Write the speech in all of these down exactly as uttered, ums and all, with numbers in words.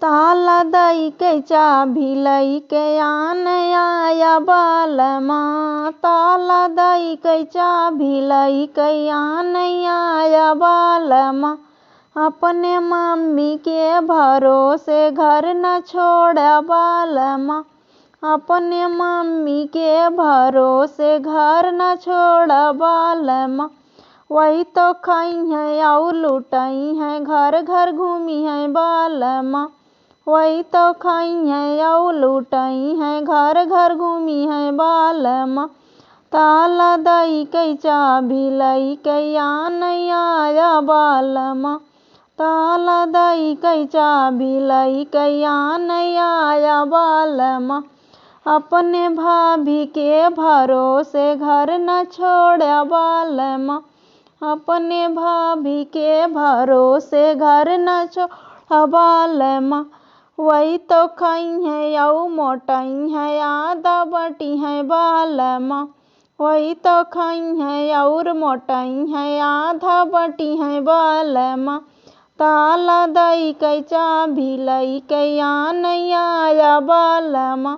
ताला दई के चाभी लई के आन आया बालमा, ताला दई के चाभी लई के आन आया बालमा। अपने मम्मी के भरोसे घर न छोड़ा बालमा, अपने मम्मी के भरोसे घर न छोड़ा बालमा। वही तो खइहैं अउ लुटइहैं, घर घर घूमिहैं बालमा। वही तो खइहैं अउ लुटइहैं, घर घर घूमिहैं बालमा। ताला दई के चाभी लई के आन आया बालमा, ताला दई के चाभी लई के आन आया बालमा। अपने भाभी के भरोसे घर न छोड़ा बालमा, अपने भाभी के भरोसे घर न छोड़ा बालमा। वही तो खइहैं अउ मोटइहैं, आधा बटिहैं बालमा। वही तो खइहैं अउर मोटइहैं, आधा बटिहैं बालमा। ताला दई के चाभी लई के आन आया बालमा,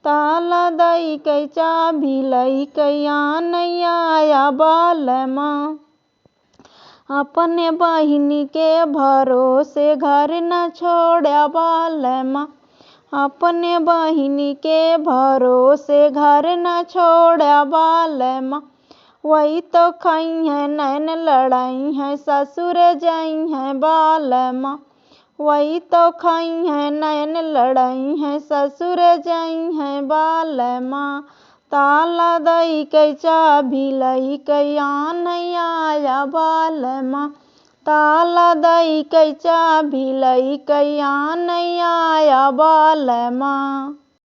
ताला दई के चाभी लई के आन आया बालमा। अपने बहिनी के भरोसे घर न छोड़ा बालमा, अपने बहिनी के भरोसे घर न छोड़ा बालमा। वही तो खइहैं नैन लड़इहैं, ससुर जइहैं बालमा। वही तो खइहैं नैन लड़इहैं, ससुर जइहैं बालमा। ताला दई के चाभी लई के आन आया बालमा, ताला दई के चाभी लई के आन आया बालमा।